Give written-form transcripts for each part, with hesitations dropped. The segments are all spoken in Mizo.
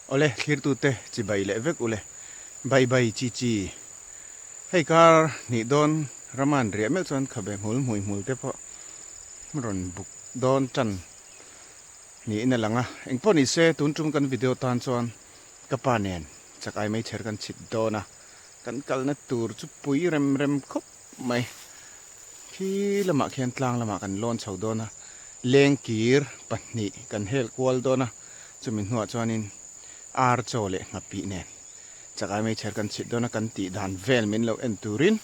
Awle thlirtute chibai leh vek ule. Bai bai chi chi. Hei kar hnih dawn rama an riah meuh chuan khabe hmul hmui hmul te pawh rawn buk dawn tan niin a lang a. Engpawh ni se tun tum kan video tan chuan ka pa nen chakai meichher kan chhit dawn a, kan kalna tur chu pui rem rem khawp mai. Khi lamah khian tlang lamah kan lawn chho dawn a, lengkir pahnih kan hel kual dawn a, chumi hnuah chuanin ar chaw leh nghapih nen chakai meichher kan chhit dawn a, kan tih dan vel min lo en turin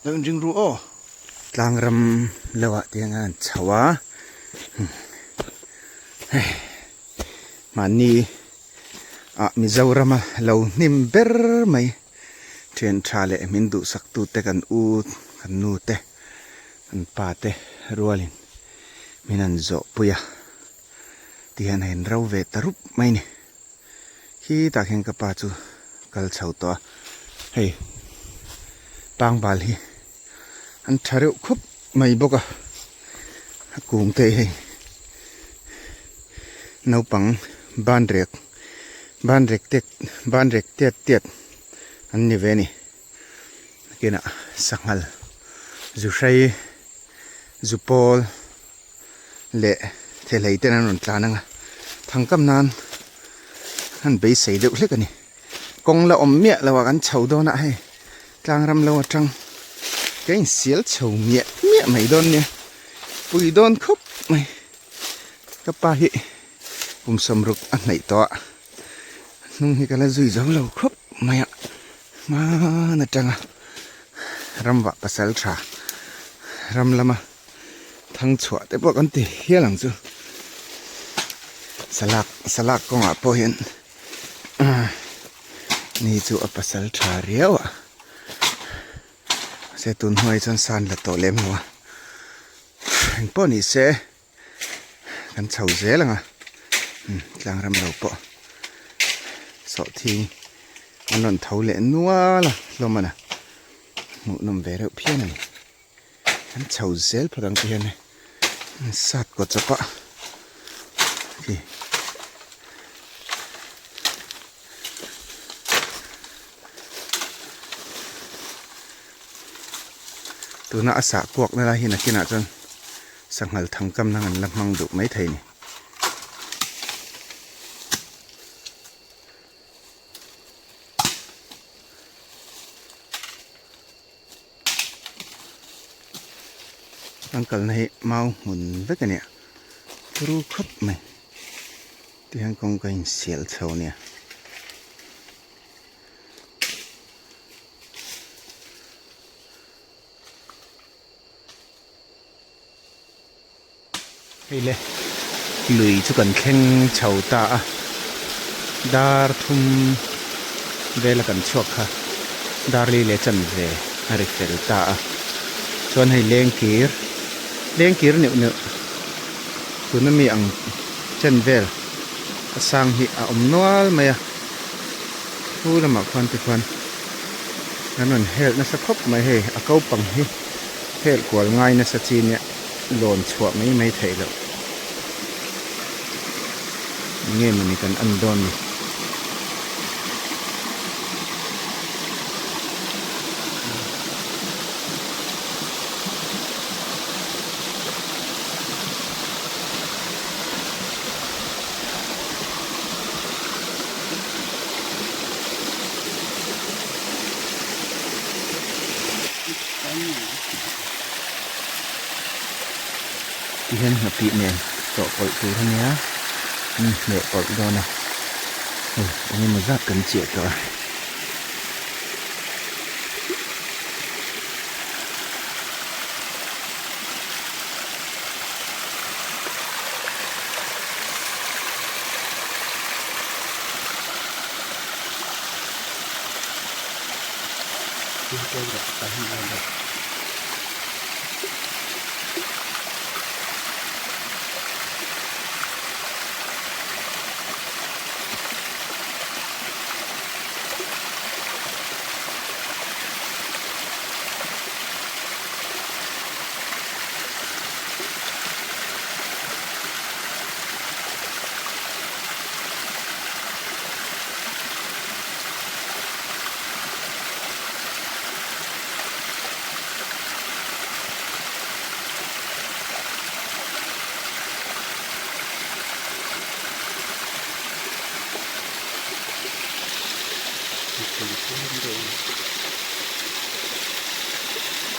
lo inring ru aw. Tlang ram lohah te hian an chho a, hei mahni ah Mizorama lo hnim ber mai. Thian tha leh min duhsak tute kan u, kan nu te, kan pa te rualin min han zawh pui a, tihian a inro ve ta rup mai ni. Khitah khian ka pa chu kal chho tawh a, hei pangbal hi an tha reuh khawp mai bawk a, a kung te hi hei naupang banrek banrek tek banrek tiat tiat an ni ve a ni nakinah sanghal zu hrei zu pawl leh thehlei ten an rawn tlan ang a thangkam nan an beisei deuh hlek a ni. Kawng la awm miah lo a kan chho dawn a hei tlang ram lo atang ka insial chho miah miah mai dawn nia pui dawn khawp mai ka pa hi kum sawmruk a hnaih tawh a hnung hi ka la zui zo lo khawp mai a hman atanga ramvah pasal tha ram lama thang chhuah te pawh kan ti hial ang chu salak salak kawngah pawh hian. Ni chu a pasal tha riau a mahse tun hnuai chuan san la tawh lem lo a engpawh ni se kan chho zel ang a tlang ram lo pawh sawhthing an rawn tho leh nual a hlawm a na hmuhnawm ve reuh phian a ni. An chho zel phawt ang ti hian an sat kaw chawp a khi tuna a sah kuak na lai hi nakinah chuan sanghal thangkam nan an la hmang duh maithei a ni. An kalna hi mau hmun vek a nia turu khawp mai tihian kawngka in sial chho a nia. Hei le lui chu kan thleng chho ta a dar thum vela kan chhuak kha dar li leh chanve a ri fel ta a chuan hei lengkir lengkir neuh neuh tuna mi ang chen vel a sang hi a awm nual mai a khu lamah khuan te khuan an rawn helh nasa khawp mai hei a ko pang hi helh kual ngai nasa chi nia. Lawn chhuah mai mai theih loh. Nge mawni kan en dawn ni. Ti hian nghapih nen chawhpawlh tur a nia an hneh pawlh dawn a hei eng emaw zat kan chiah tawh a.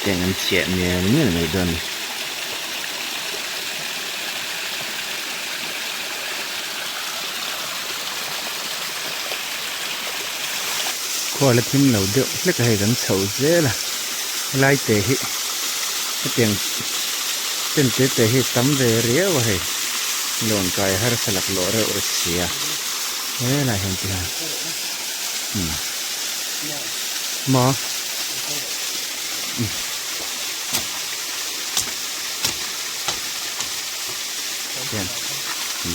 Tiang an chiah mial mial mai dawn a ni. Khua la thim lo deuh hlek a hei kan chho zel a helai te hi hetiang tent te te hi tam ve riau a hei lawn kai harsa laklawh reuh reuh si a helai hian ti hian umm maw hian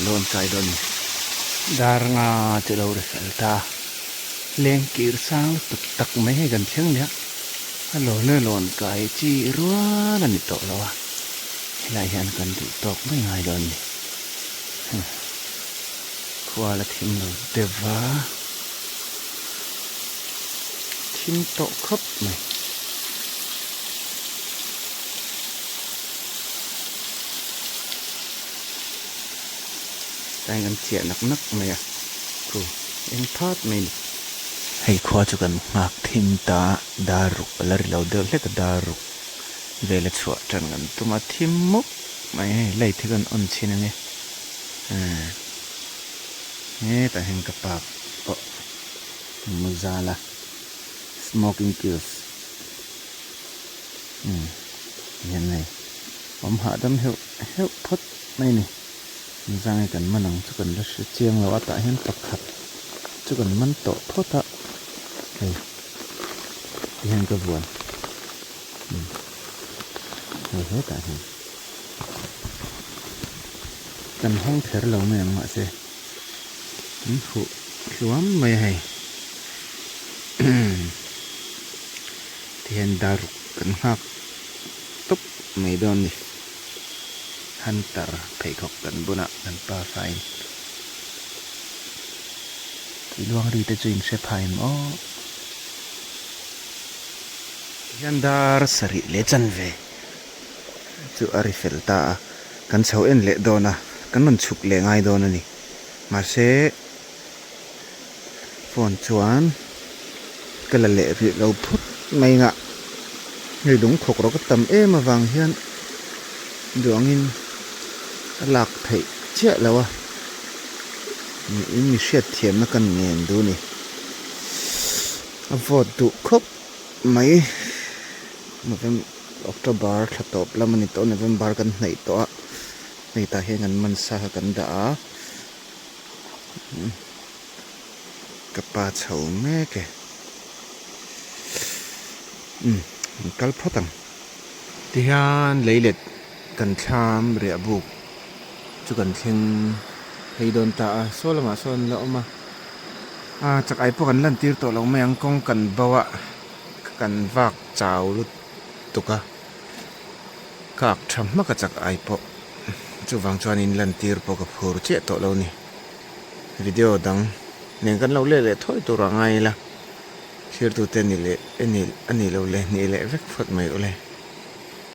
lawn kai dawn a ni dar nga chu lo ri fel ta. Leng kir sang lutuk tak mai hei kan thleng leh a, a lawn a lawn kai chi rual a ni tawh lo a, helai hian kan duh tawk mai ngai dawn a ni. Khua la thim lo deuh va, thim tawh khawp mai. Tlaiin kan chiah nak nak mai a, khu eng phat mai a ni. Hei khua chu kan nghak thim ta a, dar ruk a la ri lo deuh hlek a, dar ruk vel a chhuah tan kan tum a, thim mup mai hei light hi kan on chhin ang e, hetah hian ka pa pawh mu zal a, smoking kills umm hian hei awm hahdam heuh heuh phawt mai a ni. Zange kan man ang chu kan la hre chiang lo a tah hian pakhat chu kan man tawh phawt a hei ti hian ka vuan umm hei hetah hian kan hawng kher lo mai ang mahse an huh hluam mai a hei ti hian daruk kan nghak tawp mai dawn a ni. Hunter pheikhawk kan bunah kan pa fain tih luang ri te chu in hre phai em aw. Tihian dar sarih leh chanve chu a ri fel ta a, kan chho en leh dawn a, kan rawn chhuk leh ngai dawn a ni. Mahse phone chuan ka la leh rih lo phut mai ngah hei lungkhawk rawk a tam em avang hian duangin a lak theih chiah lo a niin mi hriat thiamna ka ngen duh a ni a vawt duh khawp mai November October thla tawp lam a ni tawh November kan hnaih tawh a hei tah hian kan man sa kha kan dah a. Ka pa chho mek e. Umm an kal phawt ang. Tihian leilet kan thlam riah buk chu kan thleng phei dawn ta a, saw lamah sawn an la awm a. A chak ai pawh kan lan tir tawh lo mai ang kawng kan bo a kan vak chau lutuk a kak tha hmak a chak ai pawh. Chuvang chuanin lantir pawh ka phur chiah tawh lo ni. Video dang nen kan lo leh leh thawi tur a ngai ila, thirtute ni leh a ni lo leh hnih leh vek phawt mai ule.